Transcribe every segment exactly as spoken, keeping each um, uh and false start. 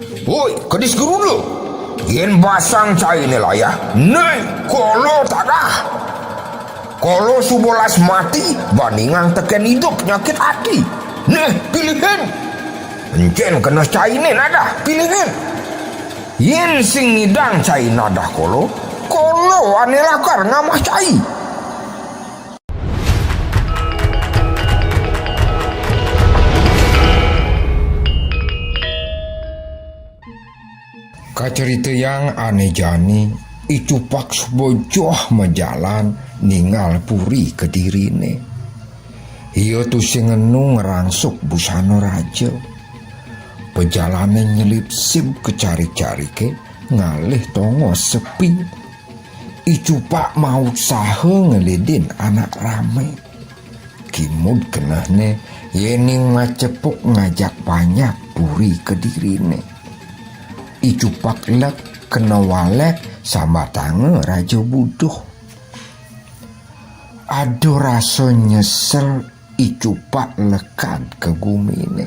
Woi, kedis geruda. Yen basang cainé layah, né kala tadah. Kala suba las mati, bandingang tekén idup penyakit ati. Né, pilihin. Encén kena cainé nadah, pilihin. Yen sing ngidang cai nadah kala, kala ané lakar ngamah cai. Kacaritayang ané jani, I Cupak suba joh majalan ningal puri Kediriné. Ia tusing enu ngrangsuk busana raja. Pajalané nyelipsip ka carik-cariké, ngalih tongos sepi. I Cupak mautsaha ngelidin anak ramé. Kimud kenehné yéning macepuk ngajak panjak puri Kediriné. I Cupak lek kena walék sambatanga raja buduh. Ada rasa nyesel I Cupak lekad ka guminé.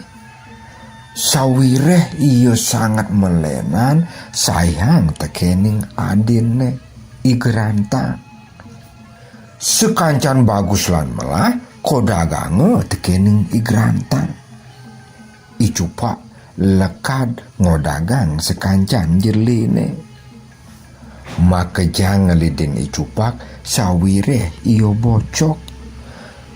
Sawiréh ia sanget malénan sayang tekéning adinné, I Grantang. Sakancan bagus lan melah kadaganga tekéning I Grantang. I Cupak lekad ngadagang sakancan jeléné. Makejang ngelidin I Cupak sawiréh ia bocok.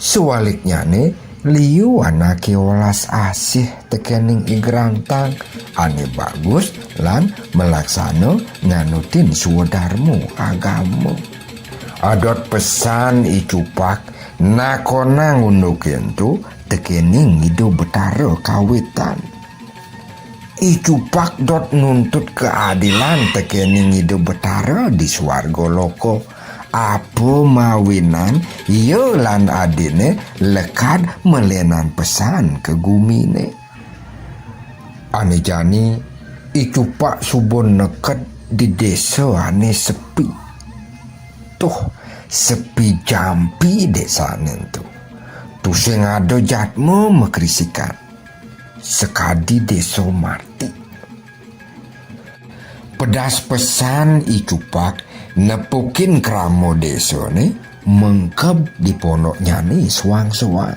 Sawaliknyané, liu anaké welas asih tekéning I Grantang, ané bagus lan malaksana nganutin swadarma agama. Adot pesan I Cupak nakonang unduké ento tekéning Ida Betara kawitan. I Cupak dot nuntut kaadilan tekéning Ida Betara di swarga loka. Apa mawinan ia lan adiné lekad malénan pesan ka guminé. Ané jani, I Cupak suba neked di désa ané sepi. Tuh, sepi jampi désané ento. Tusing ada jadma makrisikan. Sakadi désa mati. Pedas pesan I Cupak nepukin krama désané mengkeb di pondoknyané suang-suang.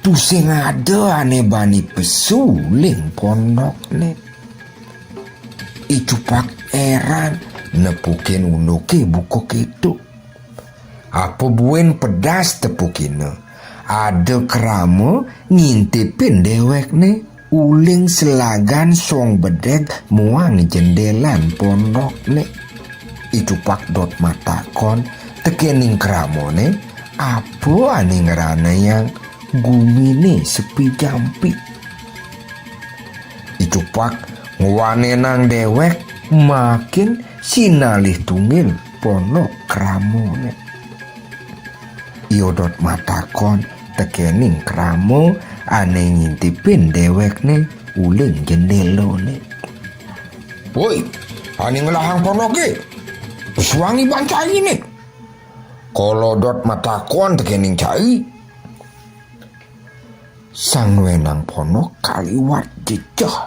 Tusing ada ané bani pesu uling pondokné. I Cupak éran nepukin unduké buka kéto. Apa buin pedas tepukina, ada krama ngintipin déwékné uling selagan song bedeg muang jendélan pondokné. I Cupak dot matakon tekéning kramané, apa ané ngranayang guminé sepi jampi. I Cupak ngwanenang déwék makin sinalih tunggil pondok kramané. Ia dot matakon tekéning krama ané ngintipin déwékné uling jendélané. "Woi, ané ngelahang pondoké, pesuang iban cainé." Kala dot matakon tekéning cai. Sang nuénang pondok kaliwat jejeh.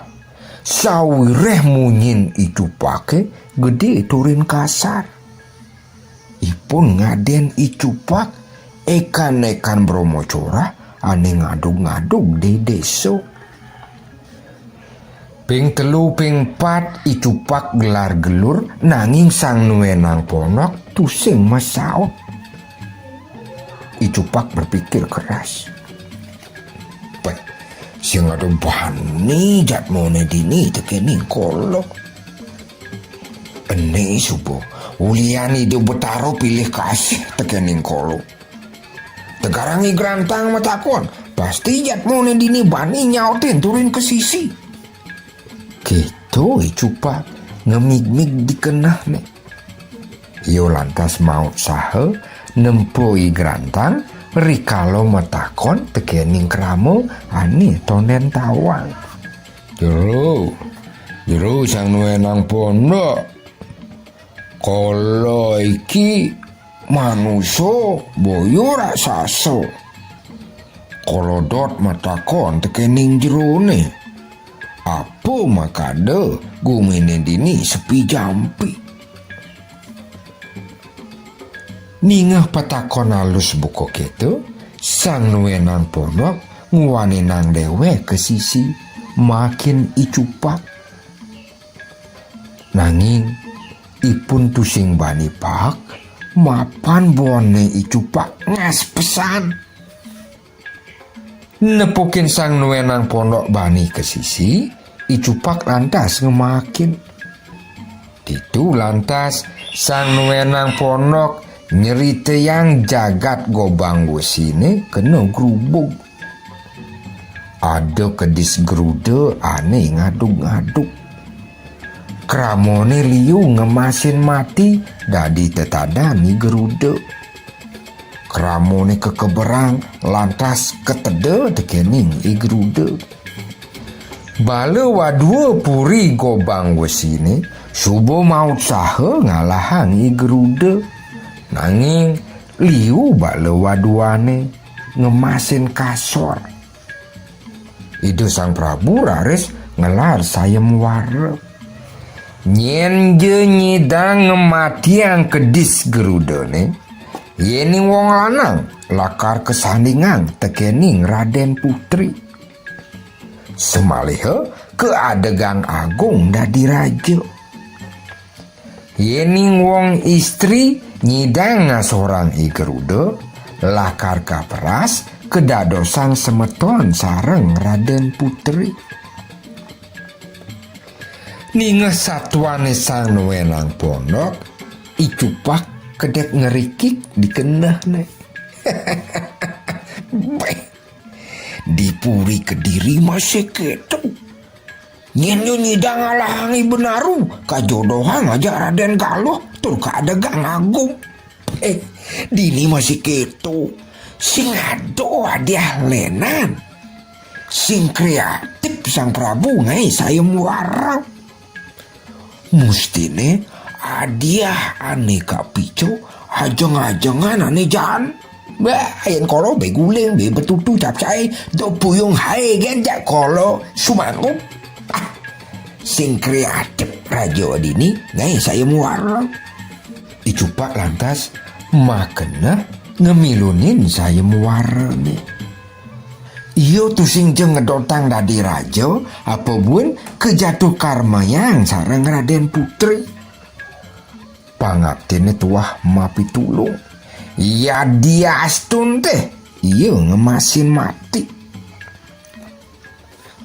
Sawiréh munyin I Cupaké gedé turin kasar. Ipun ngadén I Cupak ékan-ékan Brahma Corah ané ngadug-ngadug di désa. Ping telu, ping pat I Cupak gelar-gelur, nanging sang nuénang pondok tusing masaut. I Cupak berpikir keras. "Péh, sing ada bani jadmané dini tekéning kala. Ené suba, ulian Ida Betara pilih kasih tekéning kala. Tegarang I Grantang matakon, pasti jadmané dini bani nyautin turin ka sisi." Kéto I Cupak ngemigmig di kenehné. Ia lantas mautsaha nempa I Grantang rikala matakon tekéning krama ané tondén tawang. "Jero, jero sang nuénang pondok. Kala iki manusa boya raksasa?" Kala dot matakon tekéning jeroné. Apa makada guminé dini sepi jampi? Ningeh patakon alus buka kéto, Sang Nuénang Pondok nguwaninang déwék ka sisi, makin I Cupak. Nanging ipun tusing bani paek, mapan boné I Cupak ngaspesan. Nepukin Sang Nuénang Pondok bani ka sisi, I Cupak lantas ngemakin. Ditu lantas Sang Nuénang Pondok nyeritayang jagat Gobang Wesiné kena grubug. Ada kedis geruda ané ngadug-ngadug. Kramané liu ngemasin mati dadi tetadan I Geruda. Kramané kekeberang lantas keteda tekéning I Geruda. Bala wadua puri Gobang Wesiné suba mautsaha ngalahang I Geruda. Nanging liu bala waduané ngemasin kasor. Ida Sang Prabu raris ngelar sayemwara. Nyén ja nyidang ngamatiang kedis gerudané, yéning wong lanang lakar kasandingang tekéning Radén Putri. Samaliha kaadegang agung dadi raja. Yéning wong istri nyidang ngasorang I Geruda, lakar kaperas kadadosang semeton sareng Radén Putri. Ningeh satwané Sang Nuénang Pondok, I Cupak kedék ngerikik di kenehné. Béh, di puri Kediri masih kéto. Nyén ja nyidang ngalahang I Benaru, kajodohang ajak Radén Galuh tur kaadegang agung. Eh, dini masih kéto. Sing ada hadiah lénan. Sing kreatif Sang Prabu ngaé sayemwara. Mustiné hadiah ané kapica ajeng-ajengan ané jaan. Bah, yén kala bé guling, bé betutu capcay, da puyung haé gén jak kala sumangup. Ah, sing kreatif raja dini, ngaé sayemwara. I Cupak lantas makeneh ngamilunin sayemwarané. Ia tusing ja ngedotang dadi raja, apa buin kajatuh karmayang sareng Radén Putri. Pangaptiné tuah mapitulung. Yadiastun téh, ia ngemasin mati.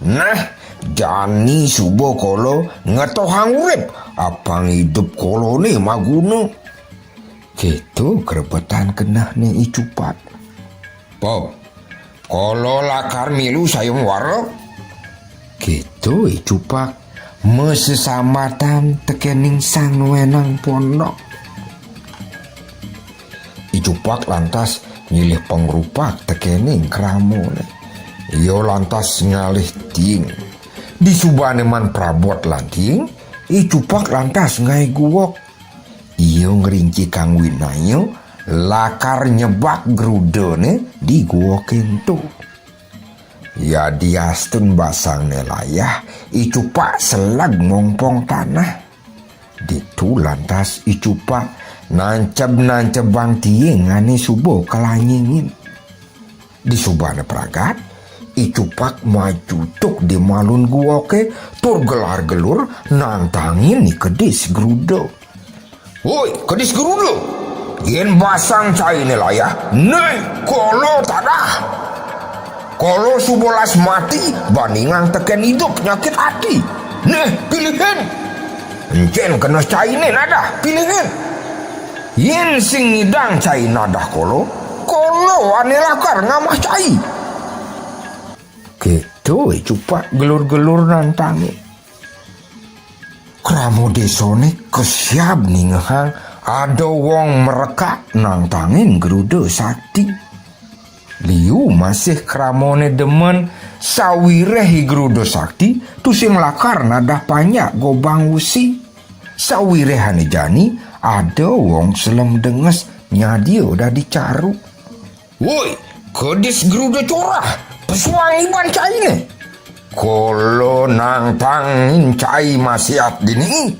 Nah, jani suba kala ngetohang urip, apang idup kalané maguna. Kéto grebetan kenehné I Cupak. Po, kala lakar milu sayemwara? Kéto I Cupak masesambatan tekéning Sang Nuénang Pondok. I Cupak lantas nyilih pangrupak tekéning kramané. Ia lantas ngalih tiing. Disubané man prabot lan tiing, I Cupak lantas ngaé guok. Ia ngrincikang winaya lakar nyebak gerudané di guoké ento. Yadiastun basangné layah, I Cupak seleg mongpong tanah. Ditu lantas I Cupak nanceb-nancebang tiing ané suba kalanyingin. Disubané pragat, I Cupak majujuk di malun guoké tur gelar-gelur nantangin I Kedis Geruda. Woi, Kedis Geruda, yén basang cainé layah, né kala tadah. Kala suba las mati, bandingang tekén idup nyakit ati. Né, pilihin. Encén keneh cainé nadah, pilihin. Yén sing ngidang cai nadah kala, kala ané lakar ngamah cai. Kéto I Cupak gelur-gelur nantangé. Krama désané kesiab ningehang ada wong mrekak nantangin Geruda Sakti. Liu masih kramané demen sawiréh I Geruda Sakti tusing lakar nadah panjak Gobang Wesi. Sawiréh ané jani ada wong selem denges nyadia dadi caru. Woi, Kedis Geruda Corah, pesuang iban cainé. "Kala nangtangin cai masiat dini."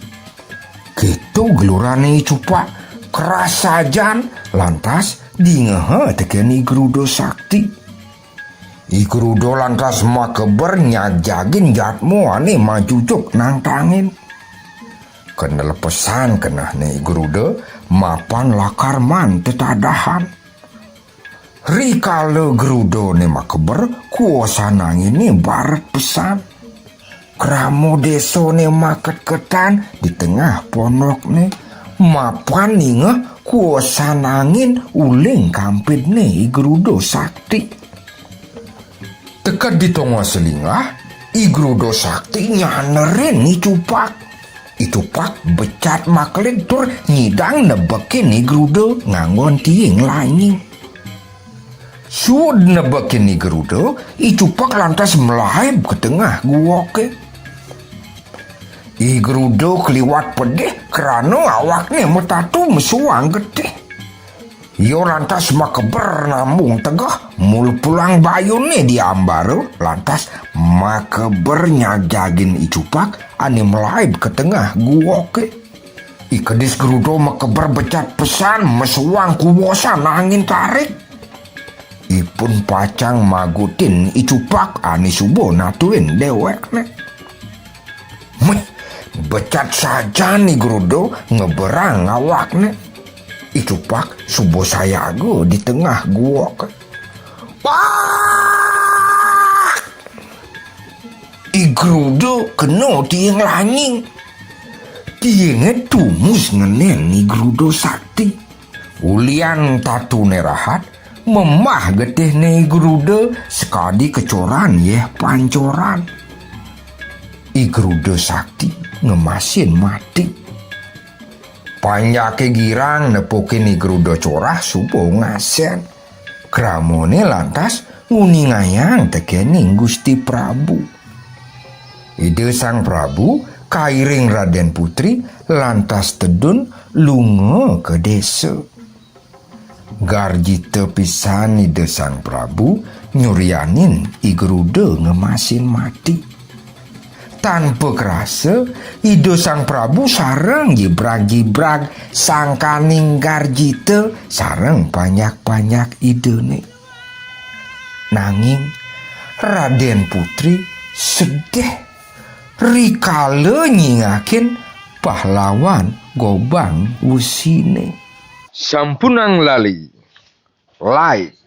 Kéto gelurané I Cupak, keras sajan, lantas dingeha tekén I Gruda sakti. I Gruda lantas makeber nyagjagin jatma ané majujuk nangtangin. Kenel pesan kenehné I Gruda, mapan lakar maan tetadahan. Rikala Grudané makeber, kuasan anginé baret pesan. Krama désané maketketan di tengah pondokné, mapan ningeh kuasan angin uling kampidné I Gruda sakti. Teked di tongos linggah, I Gruda sakti nyanerin I Cupak. I Cupak becat makelid tur nyidang nebekin I Gruda nganggon tiing lanying. Suud nebekin I Gruda, I Cupak lantas melaib ka tengah guoké. I Gruda kaliwat pedih krana awakné matatu mesuang getih. Ia lantas makeber nambung tegeh, mula pulang bayuné di ambara, lantas makeber nyagjagin I Cupak ané melaib ka tengah guoké. I kedis Gruda makeber becat pesan, mesuang kuosan angin tarik. Ipun pacang magutin I Cupak ané suba natuin déwékné. Méh, becat sajan I Gruda ngeberang awakné. I Cupak suba sayaga di tengah guoké. Wah! I Gruda kena tiing lanying. Tiingé tumus ngenén I Gruda sakti. Ulian tatuné rahat, memah getihné I Gruda sakadi kacoran yéh pancoran. I Gruda sakti ngemasin mati. Panjaké girang nepukin I Gruda corah suba ngasén. Kramané lantas nguningayang tekéning Gusti Prabu. Ida Sang Prabu kairing Radén Putri lantas tedun lunga ka désa. Garjita pisan Ida Sang Prabu nyuryanin I Gruda ngemasin mati. Tanpa krasa, Ida Sang Prabu sareng jibrag-jibrag sangkaning garjita sareng panjak-panjak Idané. Nanging Radén Putri sedih rikala nyingakin pahlawan Gobang Wesiné. Sampunang lali like,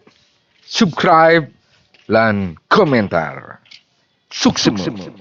subscribe, lan komentar. Suksma.